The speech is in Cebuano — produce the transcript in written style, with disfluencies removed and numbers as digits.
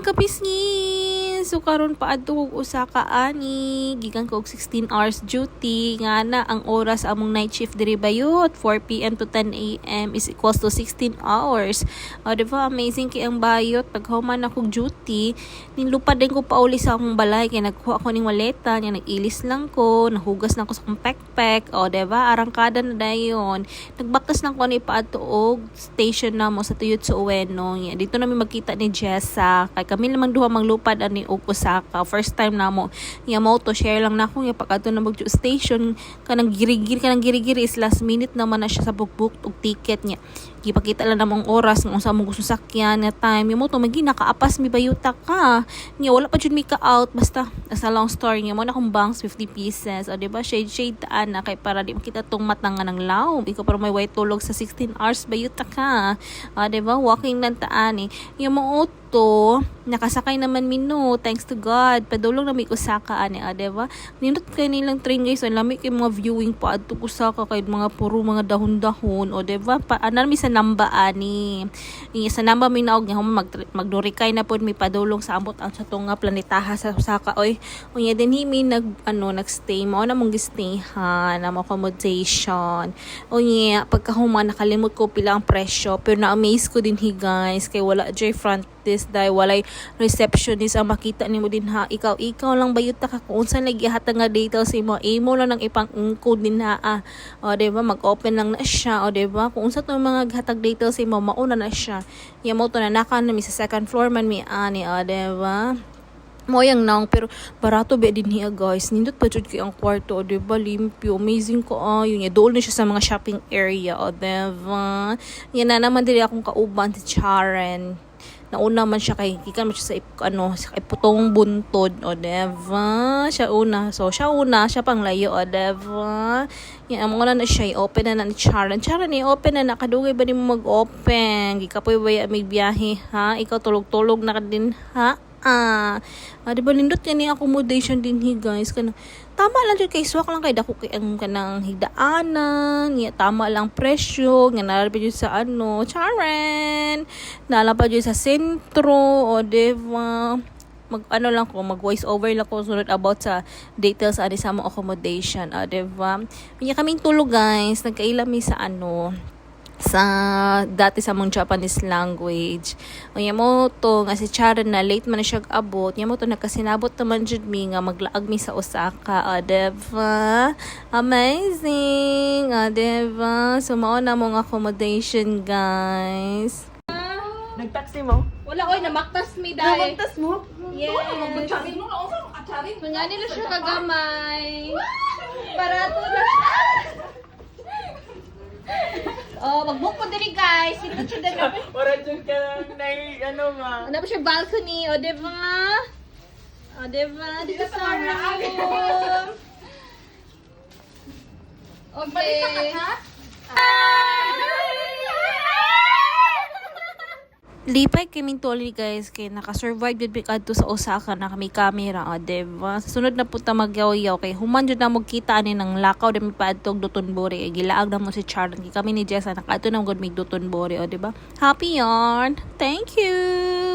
Mga kapisngi! So karon pa adto kog Osaka ani, gikan ko og 16 hours duty nga na ang oras among night shift diri bayot, 4 p.m. to 10 a.m. is equals to 16 hours. O, di ba amazing kay ang bayot? Paghuman akong duty, nilupad din ko pauli sa akong balay kay nagkuha ko ning maleta nya, nag-ilis lang ko, nahugas lang ko sa akong pekpek. O, di ba? Arangkada na dayon. Nagbaktas lang ko ni paadto og station namo sa Toyotsu Ueno. Nya, dito namin magkita ni Jessa kay kami lamang duha manglupad ani og Osaka. First time namo. Nya mo to share lang nako nga pag-adto na mag station, kanang girigiri, kanang girigiri is last minute naman na siya sa book og ticket niya. Gipakita lang namong oras nga unsa among gusto sakyan nga time. Yung mo to magi nakaapas mi bayuta ka. Nya wala pa jud mi ka out, basta as a long story nga mo na akong bangs 50 pieces. O, di ba, shade shade taan na kay para di makita tong mata nga ng lawom. Ikaw para may white tulog sa 16 hours bayuta ka. O, di ba, walking lang taan eh. Yung mo to nakasakay naman mi no, thanks to God. Padulong na mi Osaka ani, ah, di ba? Nindot kay nilang train, guys, ang lami kay mga viewing pa adto Osaka kay mga puro mga dahon-dahon, o, di ba? Pa ana mi sa Namba ani. Iya, sa Namba mi naog nga magdurikay na pod mi padulong sa ambot ang sa tunga planetaha sa Osaka oy. Unya din mi nag ano, nagstay mo na mong gistayhan na accommodation. Unya pagkahuman, nakalimot ko pila ang presyo, pero na-amaze ko din hi, guys, kay wala jay front desk dahil walay receptionist ang makita nimo din ha. Ikaw ikaw lang bayuta ka kung unsa lagi hatag nga details imo, imo lang nang ipang encode din ha, ah. O, di ba, mag-open lang na siya. O, di ba, kung unsa to mga hatag details imo, mauna na siya. Ya mo to na naka na mi sa second floor man mi ani. O, di ba, mo yang nang pero barato ba din hiya, guys. Nindot pa jud kay ang kwarto, o, di ba, limpyo, amazing ko ayo niya. Dool na siya sa mga shopping area, o, di ba? Yan na naman diri akong kauban si Charen. Nauna man siya kay gikan man siya sa ano, sa iputong buntod, o, diba? Siya una, so siya una, siya pang layo, o, diba? Yan ang mga na siya, i-open na na ni Charan. Charan, i-open na, nakadugay ba nimo mag-open? Gikapoy ba may biyahe, ha? Ikaw tulog-tulog na ka din ha? Ah, ah, di ba nindot yan ni accommodation din hi, guys? Kanang tama lang jud kay swak lang kay dako kay ang kanang higdaanan, ya tama lang presyo, nga naa pa jud sa ano, Charen. Naa pa jud sa sentro, o, di ba? Mag ano lang ko, mag voice over lang ko sunod about sa details ani sa among accommodation, o, di ba? Unya kaming tulog, guys, nagkaila mi sa ano, sa dati sa mong Japanese language. Unya mo to nga si Charan na late man na siya abot. Nya mo to nagkasinabot naman jud mi nga maglaag mi sa Osaka. O, diba? Amazing! O, diba? So mao na mong accommodation, guys. Nagtaxi mo? Wala oy, namaktas mi dai. Nagtas mo? Yes. Mga nila siya kagamay. Barato na siya. Oh, mag-book mo diri, guys. Sino siya diri? Wala dyan ka na ano ma. Ano pa siya balcony, o, di ba? O, di ba? Dito sa room. Okay. Lipay kami toli, guys, kay naka-survive jud mi kadto sa Osaka na kami camera, o, diba? Sa sunod na punta magyaw-yaw kay human jud na mo kita ani nang lakaw dami pa adtog Dotonbori. Eh, gilaag na mo si Charon kay kami ni Jessa nakaadto na gud mig Dotonbori, o, diba? Happy yarn. Thank you.